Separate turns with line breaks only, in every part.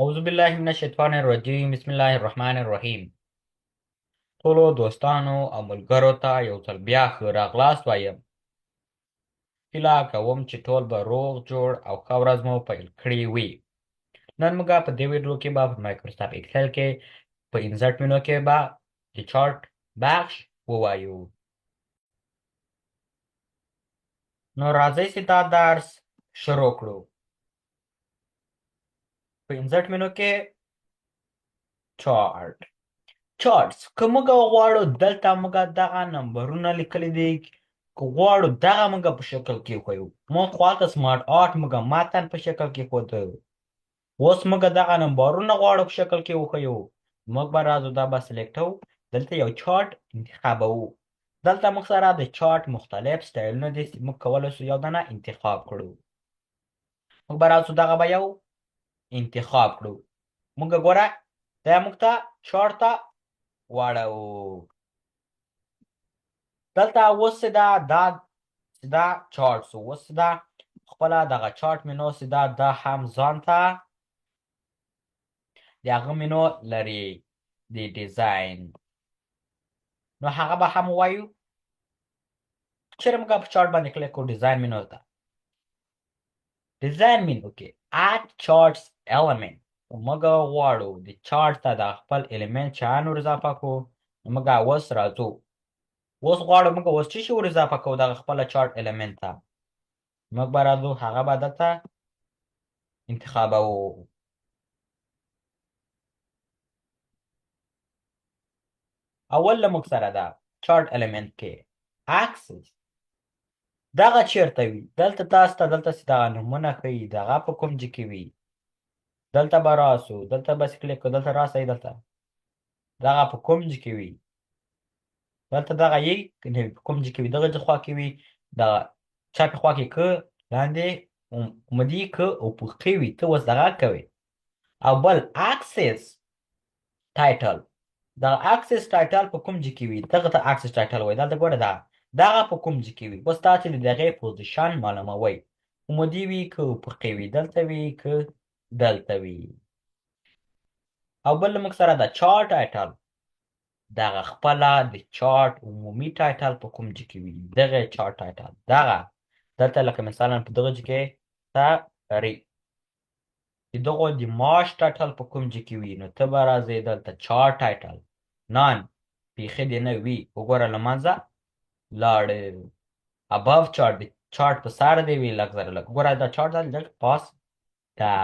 اعوذ بالله من الشیطان الرجیم، بسم الله الرحمن الرحیم. ټولو دوستانو او ملګرو ته یو ځل بیا ښه راغلاست وایم. هیله کوم چې ټول به روغ جوړ او ښه ورځ مو پیل کړې وي. نن موږ په دې ویډیو کې به په مایکروسافټ اکسل کې په insert menu کې به د چارټ بخش ووایو. نو راځئ چې دا درس شروع کړو. په insert menu کې چارټ، charts که موږ غواړو دلته موږ دغه نمبرونه لیکلي دي، که غواړو دغه موږ په شکل کې ښیو، موږ خو هلته smart art موږ متن په شکل کې ښوده، اوس موږ دغه نمبرونه غواړو په شکل کې وښیو. موږ به راځو دا به select وو، دلته یو چارټ انتخابوو. دلته موږ سره د چارټ مختلف سټایلونه دي چې موږ کولی شو یو دانه انتخاب کړو. موږ به راځو دغه به یو انتخاب کړو. موږ ګوره دا موږ ته چارټ ته واړوو. دلته اوس دا دا دا چارټ سو، اوس دا خپله دغه چارټ مینو سي دا دا هم ځان ته د هغه مینو لري د design، نو هغه به هم وایو. چېرې موږ په چارټ باندې کلیک کړو، design menu ته، design menu کې add charts element، موږ غواړو د چارټ ته د خپل element شیان ور اضافه کړو. نو موږ اوس راځو، اوس غواړو موږ اوس څه شي ور اضافه کړو دغه خپله chart element ته. موږ به راځو هغه به دلته انتخابوو. اول له موږ سره ده chart element کې axis دغه چیرته وي، دلته تاسو ته دلته چې دغه نمونه ښیي دغه په کوم ځای کې وي. دلته به راسو، دلته به کلیک کړو، دلته راسئ، دلته دغه په کوم ځای کې وي، دلته دغه یې نه وي په کوم ځای کې وي، دغه خوا کې وي، دغه چپې خوا کې که لاندې عمودي که افقي وي، ته اوس دغه کوې. او بل axis title، دغه axis title په کوم ځای کې وي، دغه ته axis title وایي. دلته ګوره دا دغه په کوم ځای کې وي، اوس تاسې د دغې position معلوموئ، عمودي وي که افقي وي، دلته وي که دلته وي. او بل موږ سره د chart title، دغه خپله د چارټ عمومي title په کوم ځای کې وي، دغه chart title دغه دلته لکه مثلا په دغه ځای کې ته ری د دغو د معاش title په کوم ځای کې وي، نو ته به راځې دلته chart title none بیخي دې نه وي، وګوره له منځه لاړ. above chart د چارټ په سر دی وي لږ زره لږ، ګوره دا چارټ ده لږ پاس ده.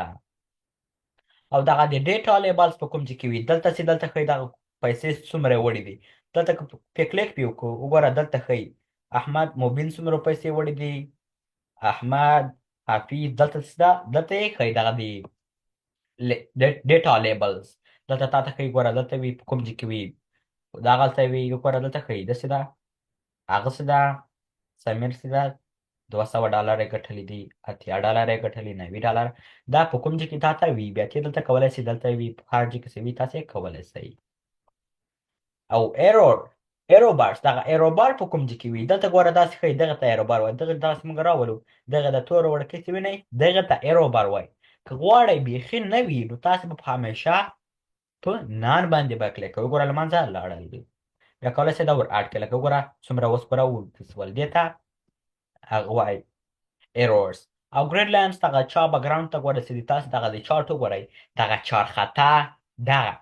او دغه د data labels په کوم ځای کې وي، دلته چې دلته ښیي دغه پیسې څومره وړي دي، دلته که په کلیک پې وکړو وګوره دلته ښیي احمد مبین څومره پیسې وړي دي، احمد حفیظ، دلته څه ده دلته یې ښیي دغه د data labels دلته تا ته ښیي، ګوره دلته وي په کوم ځای کې وي، دغلته وي، ګوره دلته ښیي داسې ده، هغه څه ده، سمیر څه ده، $200 یې ګټلي دي، $80 یې ګټلي، $90، دا په کوم ځای کې تا ته وي، بیا ته دلته کولی سي دلته وي، په هر ځای کې څه وي تاسې کولی سئ. او arrow bars، دغه arrow bar په کوم ځای کې وي، دلته ګوره داسې ښیي دغه ته arrow bar وایي، دغه داسې موږ راولو دغه د تورو وړکۍ څه وینئ دغه ته arrow bar وایي. که غواړئ بیخي نه وي نو تاسې به په همیشه په none باندې به کلیک کوئ، وګوره له منځه لاړل، بیا کولی سئ دا ور add کړئ، لکه وګوره څومره اوس پوره وسول، دې ته هغه وایي arrows. او grid lines دغه چا background ته ګوره چې تاسو دغه د چارټ وګورئ، دغه چار خطه دغه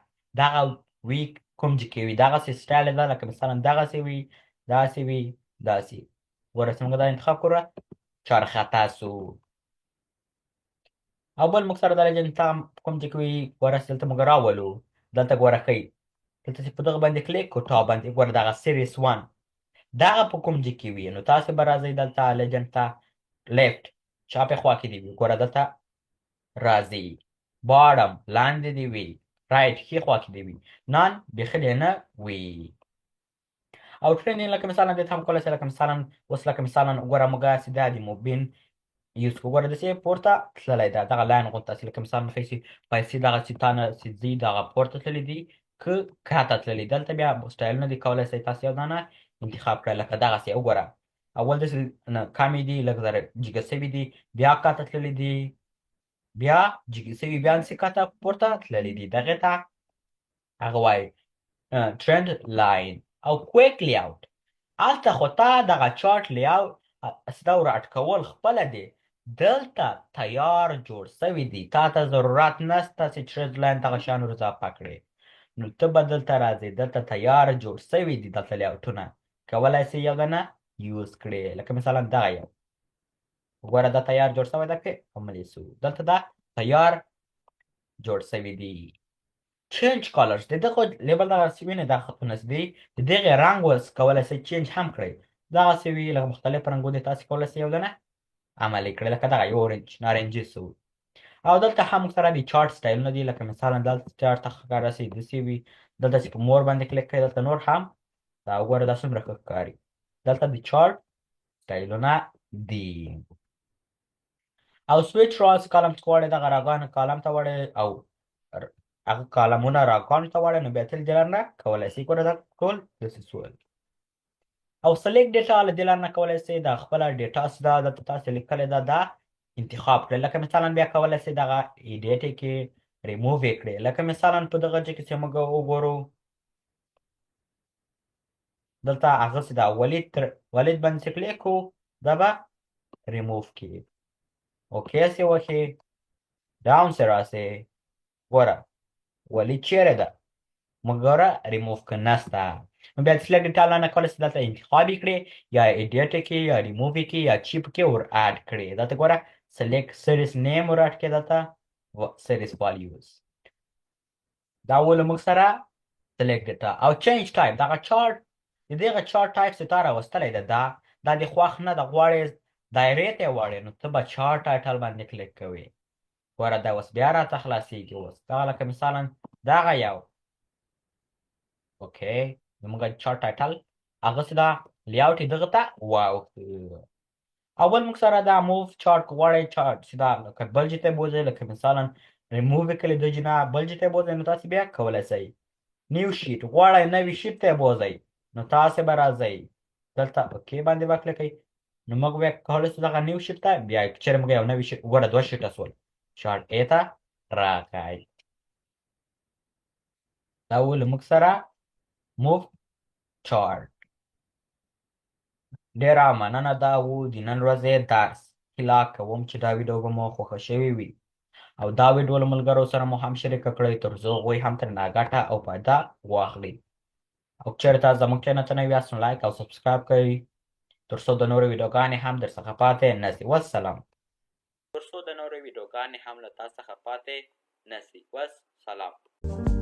دغه وي کوم ځای کې وي، دغسې سټایل ده، لکه مثلا دغسې وي، داسې وي، داسې. ګوره چې موږ دا انتخاب کړو چار خطه سو. او بل موږ سره دا legend ته کوم ځای کې وي، ګوره چې دلته موږ راولو، دلته ګوره ښیي دلته چې په دغه باندې کلیک کړو top باندې ګوره دغه series 1 دغه په کوم ځای کې وي، نو تاسو به راځئ دلته legend ته left چپې خوا کې دی وي، ګوره دلته راځي، bottom لاندې دی وي، right ښي خوا کې دی وي، none بیخي دی نه وي. او trending لکه مثلا دې ته هم کولی شئ، لکه مثلا اوس لکه مثلا وګوره موږ چې دا د مبین یوز کړو، ګوره داسې پورته تللی ده دغه line غوندې تاسې لکه مثلا ښیي چې پیسې دغه چې تا نه چې ځي دغه پورته تللي دي که کښته تللي، دلته بیا سټایلونه دي کولی شئ تاسې یو دانه انتخاب کړئ، لکه دغسې وګوره اول داسې نه کمې دي لږ زره جګه سوي دي، بیا کښته تللي دي، بیا جګې سوي، بیا څه کته پورته تللې دي، دغه ته هغه وایي trend line. او quick layout، هلته خو تا دغه chart layout ستا ور اټکول خپله دی، دلته تیار جوړ سوي دي، تا ته ضرورت نسته چې trend line دغه شیان ور اضافه کړې. نو ته به دلته راځې، دلته تیار جوړ سوي دي، دلته layout ونه کولای سي یو دنه use کړې. لکه مثلا دغه یو وګوره، دا تیار جوړ سوی ده، پې عملي سو. دلته دا تیار جوړ سوي دي. change colors، د دغه label دغه څه وینې، دا خطونه څه دي، د دغه رنګ اوس کولی سئ change هم کړئ. دغه څه وي لکه مختلف رنګونه تاسو کولی سئ یو دنه عملي کړئ، لکه دغه یو orange نارنجي سو. او دلته هم سره د چارت سټایلونه دي، لکه مثلا دلته چارت ته ښکاره سي داسې وي. دلته چې په more باندې کلیک کړئ، دلته نور هم دا وګوره، دا څومره ښه ښکاري. دلته د چارت سټایلونه دي. او switch rows column غواړي، دغه row ګان column ته وړي او هغه column ونه row ګان ته وړي، نو بیا تل دې لار نه کولی سي. ګوره دا ټول داسې سول. او select data له دې لار نه کولی سي دا خپله data څه ده دلته تاسې لیکلې ده دا انتخاب کړئ. لکه مثلا بیا کولی سئ دغه ایډیټ یې کې ریموو یې کړئ. لکه مثلا په دغه ځای کې چې موږ وګورو، دلته هغه څه ده ولید تر ولید باندې چې کلیک کړو دا به ریموو کړي. okay سي وښي down سي راسي، ګوره ولید چیرې ده، موږ ګوره ریموو که نسته. نو بیا select data لاندې کولی سئ دلته انتخاب یې کړي، یا ایډیټ یې کړي، یا ریموو یې کړي، یا چی پکې ور add کړي. دلته ګوره select series name ور add کړي، دلته series values. دا و له موږ سره select data. او change type، دغه چارت د دغه chart type چې تا راوستلی ده، دا د خوښ نه ده، غواړې دایرې ته یې واړې، نو ته به chart title باندې کلیک کوې. ګوره دا اوس بیا راته خلاصېږي. اوس دغه لکه مثلا دغه یو okay زموږ chart title هغه څه ده layout یې دغه ته واوښت. اول موږ سره دا move chart، غواړئ چارت چې دا لکه بل ځای ته بوځئ، لکه مثلا ریموو یې کړئ د جنا بل ځای ته بوځئ، نو تاسې بیا کولی سئ. new sheet، غواړئ نوي sheet ته بوځئ، نو تاسې به راځئ دلته okay باندې به کلیک کړئ، نو موږ بیا کولی سو دغه new sheet ته بیا چېرې موږ یو نوي sheet وګوره دوه sheet ه سول، chart A ته راغی. دا و له موږ سره move chart. ډېره مننه، دا و د نن ورځې درس. هیله کوم چې دا ویډیو به مو خوښه شوې وي او دا ویډیو له ملګرو سره مو هم شریکه کړئ تر څو هغوی هم ترېنه ګټه او فایده واخلي. او که چېرې تاسو زموږ channel ته نوي یاست نو like او subscribe کړئ تر څو د نورو ویډیوګانې هم در څخه پاتې نه سي. والسلام. تر څو د نورو ویډیوګانې هم له تا څخه پاتې نه سي. والسلام.